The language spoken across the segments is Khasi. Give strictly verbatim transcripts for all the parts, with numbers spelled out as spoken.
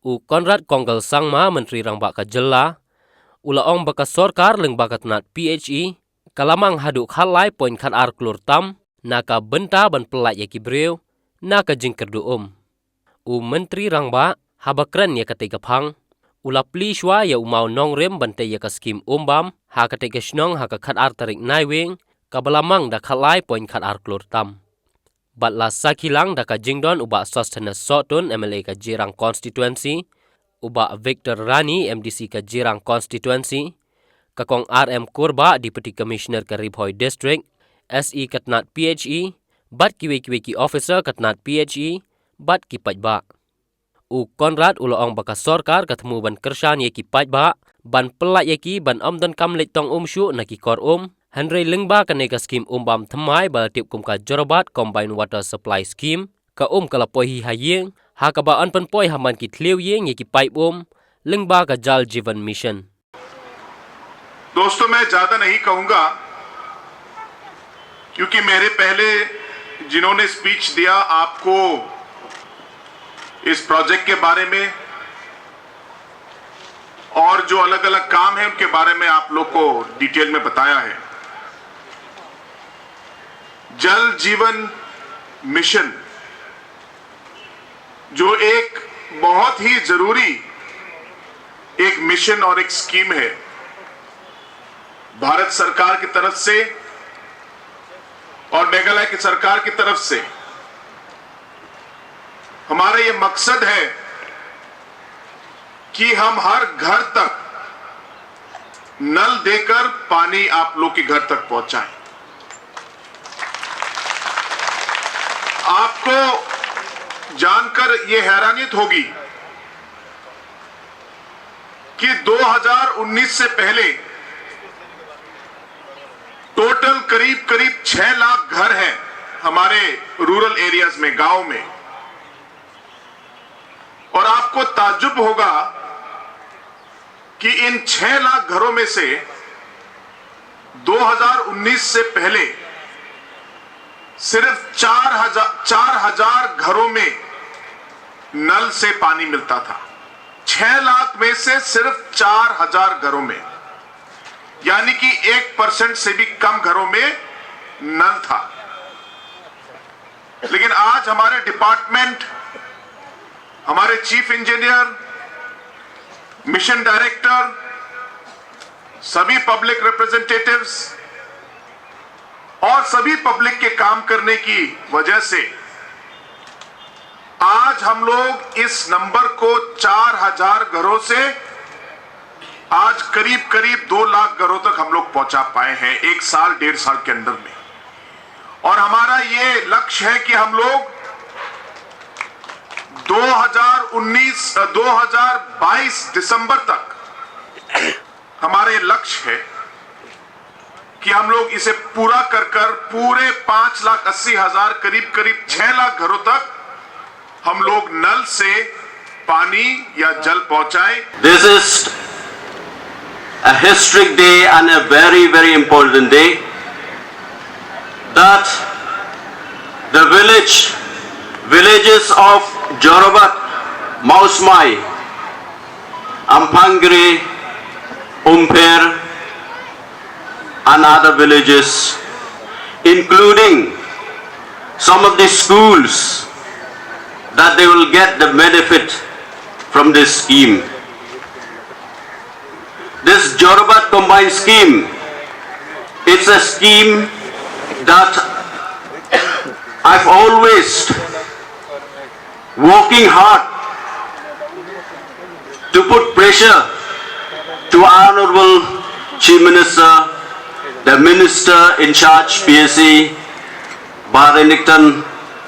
U Conrad Kongkal Sangma, Myntri Rangbah ka jylla, u la ong ba ka sorkar lyngba ka tnat P H E ka la mang haduh khatlai point khatar klur tam na ka bynta ban pyllait ïa ki briew na ka jingkyrduh um. U Myntri Rangbah haba kren ïa katei ka phang, u la plie shuwa ïa u mawnongrim ban tei ïa ka skim um bam ha katei ka shnong ha ka khatar tarik Naiwieng, kaba la mang da khatlai point khatar klur tam. Bad la sakhi lang da ka jingdon u Bah Sosthenes Sohtun, M L A ka Jirang Constituency, u Bah Victor Rani, M D C ka Jirang Constituency, ka Kong R M Kurbah, Deputy Commissioner ka Ri Bhoi District, S E ka tnat P H E, bad kiwei kiwei ki officer ka tnat P H E, bad ki paidbah. U Conrad u la ong ba ka sorkar ka thmu ban kyrshan ïa ki paidbah ban pyllait ïa ki ban ym donkam leit tong um shuh na ki kor um, hynrei lyngba kane ka skim um bam thymmai ba la tip kum ka Jorabat Combined Water Supply Scheme, ka um ka la poi hi ha ïing, ha kaba yn pynpoi ha man ki thliew ïing ïa ki paip um lyngba ka Jal Jeevan Mission. दोस्तों, मैं ज्यादा नहीं कहूंगा, क्योंकि मेरे पहले जिन्होंने स्पीच दिया, आपको इस प्रोजेक्ट के बारे में और जो अलग-अलग काम हैं, उनके बारे में आप लोग को डिटेल में बताया है। जल जीवन मिशन, जो एक बहुत ही जरूरी एक मिशन और एक स्कीम है, भारत सरकार की तरफ से और मेघालय की सरकार की तरफ से हमारा ये मकसद है कि हम हर घर तक नल देकर पानी आप लोग के घर तक पहुंचाएं। आपको जानकर ये हैरानियत होगी कि दो हज़ार उन्नीस से पहले टोटल करीब करीब छह लाख घर हैं हमारे रूरल एरियाज में, गांव में। और आपको ताज्जुब होगा कि इन छह लाख घरों में से दो हज़ार उन्नीस से पहले सिर्फ चार हज़ार, चार हज़ार घरों में नल से पानी मिलता था। छह लाख में से सिर्फ चार हज़ार घरों में, यानी कि एक परसेंट से भी कम घरों में नल था। लेकिन आज हमारे डिपार्टमेंट, हमारे चीफ इंजीनियर, मिशन डायरेक्टर, सभी पब्लिक रिप्रेजेंटेटिव्स और सभी पब्लिक के काम करने की वजह से आज हम लोग इस नंबर को चार हज़ार घरों से आज करीब करीब दो लाख घरों तक हम लोग पहुंचा पाए हैं एक साल, डेढ़ साल के अंदर में। और हमारा ये लक्ष्य है कि हम लोग दो हज़ार उन्नीस, अ, दो हज़ार बाईस दिसंबर तक हमारा ये लक्ष्य है कि हम लोग इसे पूरा कर कर पूरे पाँच लाख अस्सी हज़ार, करीब करीब छह लाख घरों तक हम लोग नल से पानी या जल पहुंचाएं। This is a historic day and a very, very important day that the village, villages of Jorabat, Mawsmai, Ampangre, Umpher, and other villages, including some of the schools, that they will get the benefit from this scheme. This Jorabat Combined Scheme, it's a scheme that I've always working hard to put pressure to Honorable Chief Minister, the Minister in charge P S E, Bah Renikton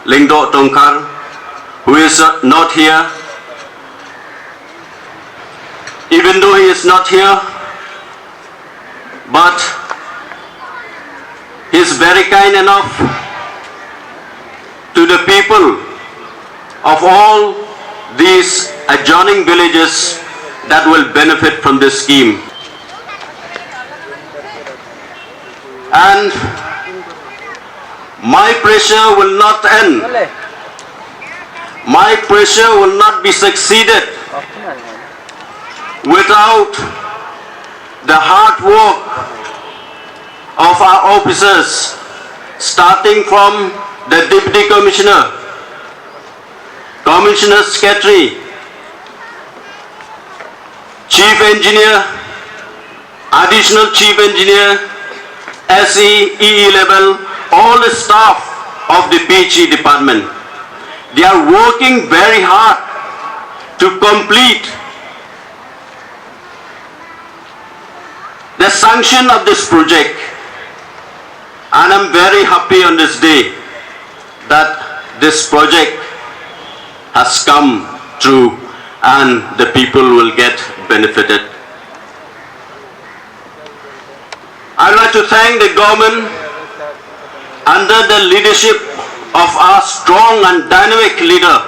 Lyngdoh Tongkhar, who is, uh, not here. Even though he is not here, but he is very kind enough to the people of all these adjoining villages that will benefit from this scheme. And my pressure will not end. My pressure will not be succeeded Without the hard work of our officers, starting from the Deputy Commissioner, Commissioner Secretary, Chief Engineer, Additional Chief Engineer, S E, E E level, all the staff of the P H E department, they are working very hard to complete the sanction of this project, and I'm very happy on this day that this project has come through and the people will get benefited. I'd like to thank the government under the leadership of our strong and dynamic leader,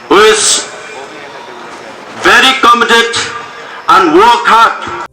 who is very committed and work hard